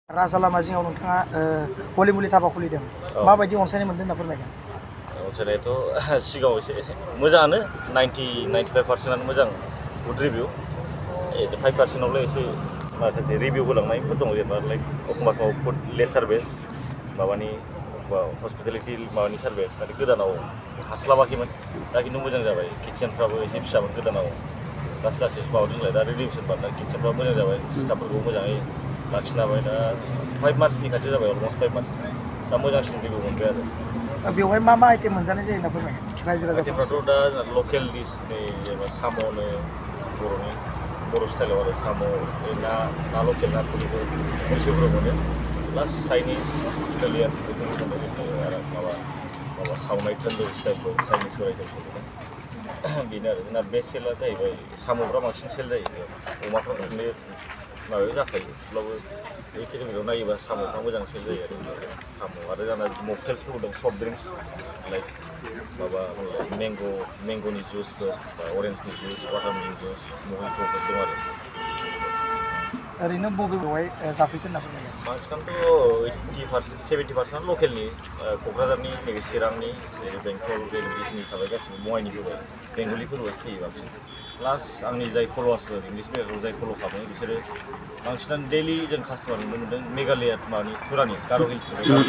राजा लामा जिङाव नोंथाङा हलि मुलि धाबा खुलिदों माबायदि अनसायनाय मोनदों होनना फोरमायगोन? अनसायनायाथ' सिगाङाव एसे मोजाङानो 90-95% मोजां गुड रिभिउ 5%आवल' एसे माखासे रिभिउ होलांनायफोर दङ जेनेबा लाइक एखमबा समाव फुड लेट सार्भिस माबानि हस्पिटेलिटि माबानि सार्भिस माने गोदानाव हास्लाबाखैमोन दा खिन्थु मोजां जाबाय किटचेनफ्राबो एसे फिसामोन गोदानाव लासै लासै माबादोंलाय दा रिनिउसन बारना किटचेनफ्राबो मोजां जाबाय स्टाफफोरखौ मोजाङै लाखिनो हाबाय दा 5 मान्थनि खाथि जाबाय अलमस्ट 5 मान्थस दा मोजांसिन रिभिउ मोनबाय आरो बेवहाय मा आइटेम मोनजानाय जायो होनना फोरमायगोन रायजो राजाफोरखौ? आइटेमफ्राथ' दा लकेल डिश नै जेनेबा साम'नो बर'नि बर' स्टाइलाव आरो साम' ना लकेल ना थुरिफोर मैसोफोराव मोनो प्लास चाइनिस इटालियान बेफोरखौ मोनो आरो माबा सावनाय तन्दुर स्टाइलफोर चाइनिसफोर आइटेमफोर मोनो बेनो आरो जोंना बेस्ट सेलआ जाहैबाय साम'फ्रा बांसिन सेल जायो अमाफ्राथ' ओरैनो माबायाव जाखायो थेवब्लाबो बे केटेगरियाव नायोबा साम'फ्रा मोजां सेल जायो आरो साम' आरो जोंना मकटेल्सफोरबो दं सफ्ट ड्रिंक्स लाइक माबा मेंग'नि जुसफोर बा अरेन्जनि जुस वाटारमेलन जुस महित'फोर दं आरो ओरैनो बबेयावहाय जाफैगोन होनना फोरमायगोन? बांसिनानोथ' 70% लकेलनि क'क्राझारनि नैबे चिरांनि बेंटल बेंगलिनि थाबाय गासिबो बङाइनि फैबाय बेंगलिफोरबो फैयो बांसिन प्लास आंनि जाय फल'वार्सफोर इंलिस मिडियामआव जाय फल' खालामो बिसोरो बांसिनानो डेलि जों कास्टमार नुनो मोन्दों मेघालया माबानि तुरानि गार' हिल्सनिफ्राय आरो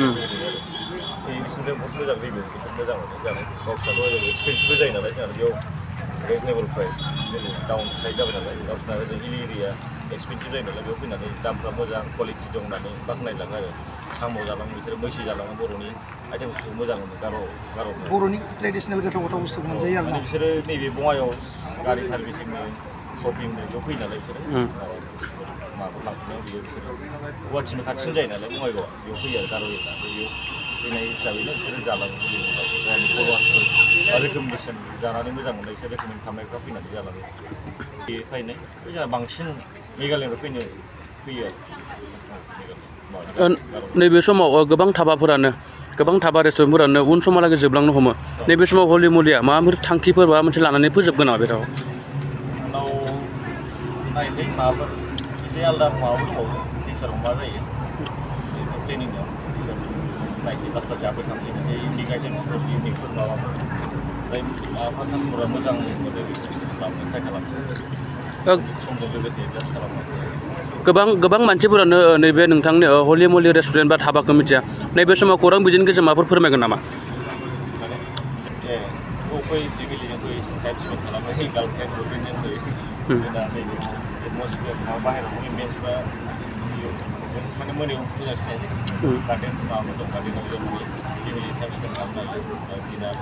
बिसोरनिफ्राय बहुत मोजां रिभिउ बिसोर मोजां मोनो जानो गावस्राथ' एक्सपेन्सिभबो जायो नालाय जोंहा बेयाव रिजनेबल प्राइस जोंनि टाउन साइड जाबाय नालाय गावसिना ओजों हिल एरिया एक्सपेन्सिभ जायो नालाय बेयाव फैनानै दामफ्रा मोजां क्वालिटि दं होननानै बाख्नायलाङो आरो साम' जालाङो बिसोरो मैसो जालाङो बर'नि आइटेमफोरखौ मोजां मोनो गार' बर'नि ट्रेडिसनेल गोथाव बुस्थुखौ मोनजायो आरो माने बिसोरो नैबे बङाइयाव गारि सार्भिसिंनि शपिंनि बेयाव फैयो नालाय बिसोरो माबाफोर लांफैनायाव बेयो बिसोरो गुवाहाटिनि खाथिसिन जायो नालाय बङाइगावआ बेयाव फैयो आरो गार' एरिया बेयाव फैनाय हिसाबैनो बिसोरो जालाङो जायनि फल'वार्सफोर बा रेकमेन्डेसन जानानै मोजां मोननाय बिसोर रेकमेन्ड खालामनायफ्रा फैनानै जालाङो बे फैनाय जोंहा बांसिन मेघालयनिफ्राय फैयो आरो नैबे समाव गोबां धाबा रेस्टुरेन्टफोरानो उन समहालागै जोबलांनो हमो नैबे समाव हलि मुलिया माबाफोर थांखिफोर माबा मोनसे लानानै फोजोबगोन नामा बे राव? उनाव नायसै माबाफोर एसे आलादा माबाबो दंबावो फिउचाराव मा जायो प्लेनिं दं नायसै लासै लासै आपडेट खालामसै मोनसे इउनिक आइटेमफोर इउनिकफोर माबाफोर जाय माबाफोर कास्टमारफोरा मोजां मोनो खालामनो ट्राइ खालामसै समजों लोगोसे एडजास्ट खालामनो गोबां मानसिफोरानो नैबे नोंथांनि हलि मुलि रेस्टुरेन्ट बा धाबाखौ मिथिया नैबे समाव खौरां बिजोंनि गेजेरजों माबाफोर फोरमायगोन नामा? माने फै फेमिलिजों फै टाइम स्पेन्ड खालामनो फै गार्लफ्रेन्ड बयफ्रेन्डजों फै जोंना नैबे एटमसफियार बाहेरायाव एम्बियेन्सफ्रा माने मोनायाव मोजांसिन जायो गार्डेन माबाफोर दं गार्डेनाव जों फेमिलि टाइम स्पेन्ड खालामनो हायो डिनार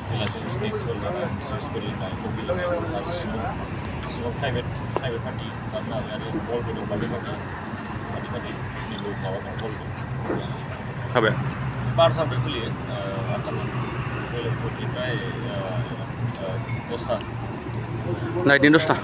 बेलासियाव स्नेक्सफोर जानाय जुइसफोर लोंनाय कफि लोंनाय आरो सिङाव प्राइभेट पार्टि खालामनो हाबाय आरो बलबो दं बार्थडे पार्टिनिबो माबा दं बल दं हाबाय 12टानिफ्राय खुलियो 8टानिफ्राय नाइटनि 10टा